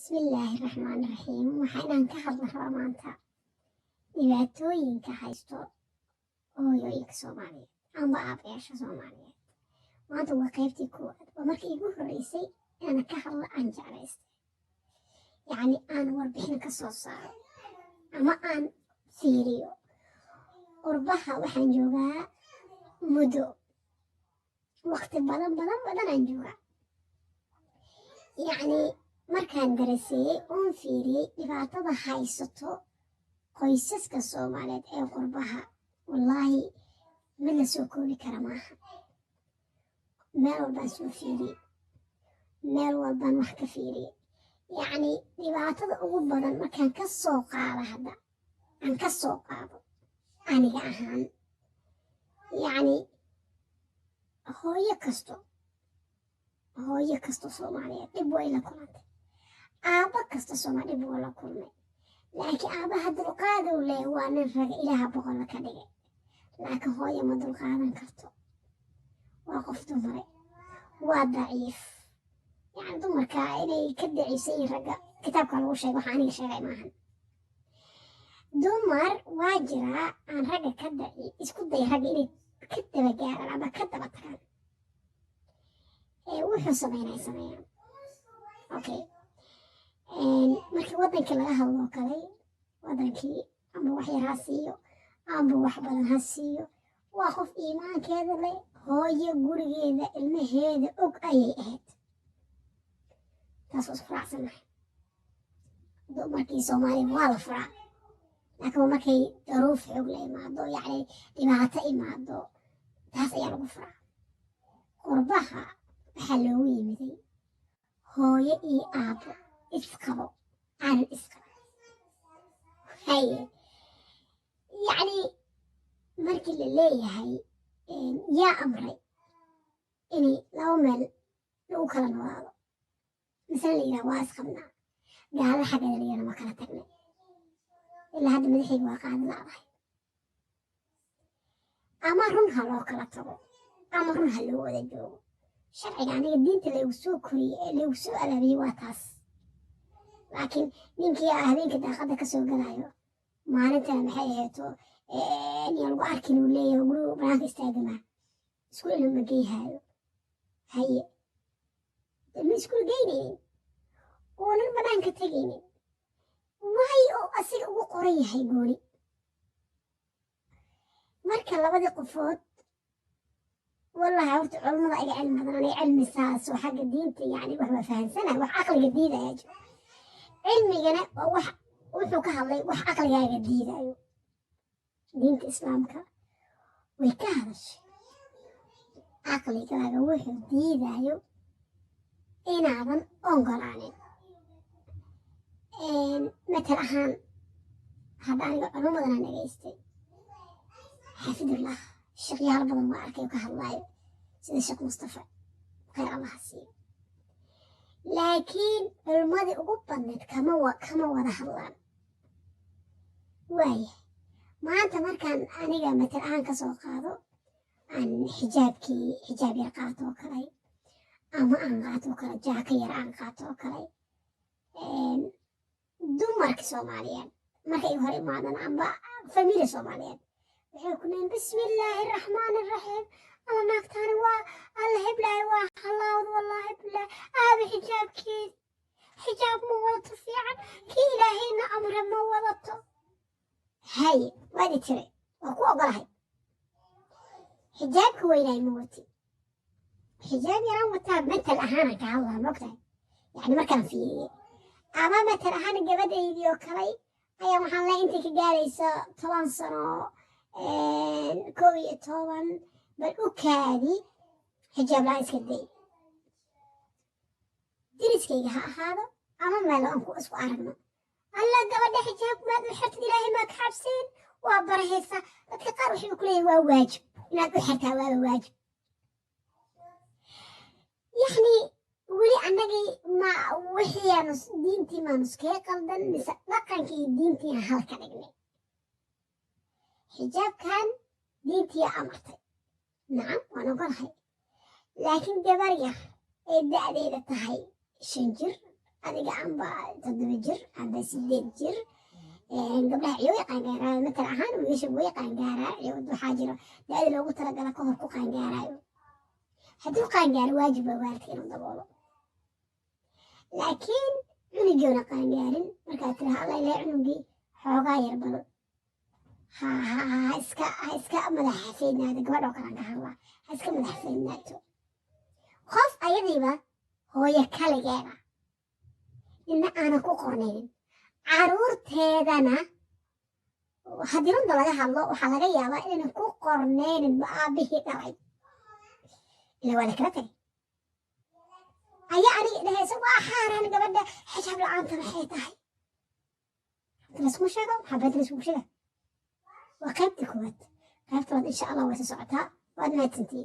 Bismillaahi raxmaani raxiim. Waxaa inaan ka hadla rabaa maanta dhibaatooyinka haysto hooyooyinka Soomaaliyeed amba aabayaasha Soomaaliyeed. Maanta waa qaybtii koowaad, waa markii igu horreysay inaan ka hadlo aan jeclaystay, yacni aan warbixin ka soo saaro ama aan fiiriyo. Qurbaha waxaan joogaa muddo waqti badan badan badan aan joogaa. Yacni markaan daraseeyey oon fiiriyey dhibaatada haysato qoysaska Soomaaliyeed ee qurbaha, wallaahi mid la soo koobi kara maaha. Meel walbaan soo fiiriyey, meel walbaan wax ka fiiriyey. Yacni dhibaatada ugu badan markaan ka soo qaado, hadda aan ka soo qaado aniga ahaan, yacni hooyo kasto, hooyo kasto Soomaaliyeed dhib way la kulantay, aabbo kasta Soomaali dhib waa la kulmay. Laakiin aabbaha dulqaadow leh, waa nin raga, Ilaaha boqolla ka dhigay. Laakiin hooyo ma dulqaadan karto, waa qof dumare, waa daciif. Yacni dumarka inay ka daciifsan yihiin ragga kitaabka lagu sheegay, waxa aniga sheegay maahan. Dumar waa jiraa aan ragga ka daci isku day ragga inay ka daba gaaraan ama ka daba tagaan ee wuxuu sameynay sameeyaan. Okay, markii waddankii laga hadloo kale, waddankii amba wax yar ha siiyo amba wax badan ha siiyo, waa qof iimaankeeda leh, hooyo gurigeeda ilmaheeda og ayay ahayd. Taas waa isku raacsannahay. Dumarkii Soomaaliya waa la furaa, laakiin waa markay daruuf xoog la imaado, yacni dhibaato imaado, taas ayaa lagu furaa. Qurbaha waxaa loogu yimiday hooyo iyo aabbo isqabo aanan isqabin. Haye, yacni markii la leeyahay yaa amray inay laba meel lagu kala noolaado, misena la yidhaha waa isqabnaa, gaala xaggeeda la yidhahna waa kala tagnay, ilaa hadda madaxayga waa qaadi la'dahay. Ama run ha loo kala tago ama run ha loo wada joogo, sharciga aniga diinta laygu soo koriyey ee laygu soo abaabiyey waa taas. Laakiin ninkii habeenka daaqadda kasoo galayo, maalintana maxay ahayto yaa lagu arkin uu leeyahay, guriga banaanka istaagamaa, iskuul ilma ma geyhaayo. Haye, ma iskuul geynaynin uunan banaanka tegaynin, waayo oo asiga ugu qoran yahay gooni. Marka labadii qofood, wallahi horta culamada iga cilmi badan, aniga cilmi saas oo xagga diinta yani wax waa fahansanahay, wax caqliga diidaya jiro. Cilmigana waa wax wuxuu ka hadlay wax caqligaaga diidayo. Diinta Islaamka way ka hadashay caqligaaga wuxuu diidayo inaadan ogolaanin. Matal ahaan hadda aniga culimo badanaan dhegaystay, xafidullah, sheekhyaal badan waa arkay oo ka hadlaayo, sida Sheekh Mustafa, khayr Allah siiyo. Laakiin culimmadii ugu badneed kama wada hadlaan. Waaya, maanta markaan aniga matal ahaan ka soo qaado aan xijaabkii xijaab yar qaato oo kale, ama aan qaato oo kale jaaka yar aan qaato oo kale, dumarka Soomaaliyeed markay hor imaadaan amba family Soomaaliyeed waxay ku leeyiin: "Bismillaahi raxmaani raxiim, alla naagtaani waa alla heblaayo, waa halaawd, wallaahi bilaah, aabe xijaabkeedi, xijaab ma wadato fiican, kii Ilaahayna amre ma wadato." Haye, waadi tiri, waa ku ogolahay, xijaabka weynaay ma wati, xijaab yaraan wataa. Matal ahaanaan ka hadlaa, mogtahay? Yani markaan fiiriyey ama matal ahaan gabadhaydii oo kalay ayaa waxaan leeyahay intay ka gaarayso 10 sano, 11, bal u kaadi, xijaab la'aan iska day. Deriskayga ha ahaado ama meel aan ku isku aragno, "Alla gabadha xijaab maad u xirtid? Ilaahay maa ka cabseen? Waa barahaysaa." Dadka qaar waxay ku leeyihin waa waajib inaad u xirtaa, waaba waajib. Yacni weli annagii ma wixiiaanu diintii maanu iskaga qaldan, mise dhaqankii iyo diintii aan halka dhignay? Xijaabkan diintii amartay, nacam, waan ogolahay. Laakiin gabar yar ee da'deeda tahay 5 jir Adiga amba 7 jir amba 8 jir, gabdhaha ciyo way qaangaaraan. Matal ahaan, wiilasha way qaangaaraan. Ciyo waxaa jiro da-da loogu talagala ka hor ku qaangaarayo. Hadduu qaangaaro, waajib waa waalidka inuu daboolo. Laakiin cunugiona qaangaarin, markaad tiraha, "Alla ilahay, cunugii xoogaa yar bal ha ha ha iska ha iska madax xafeydnaado," gabadhoo kalaan ka hadlaa, ha iska madax xafeydnaato. Qof ayadiiba hooyo kaligeeda, nina aanan ku qornaynin, caruurteedana haddii runta laga hadlo, waxaa laga yaabaa inaynan ku qornaynin ba aabihii dhalay, ila waa la kala tagay, ayaa aniga dhahaysa, "Waa xaaraan gabadha xijaab la-aanta." Maxay tahay? Runta laysku sheego, maxaa beenta layskugu sheega? Waa qaybta koowaad. Qaybta labaad, insha Allah, way soo socotaa. Waad mahadsantihiin.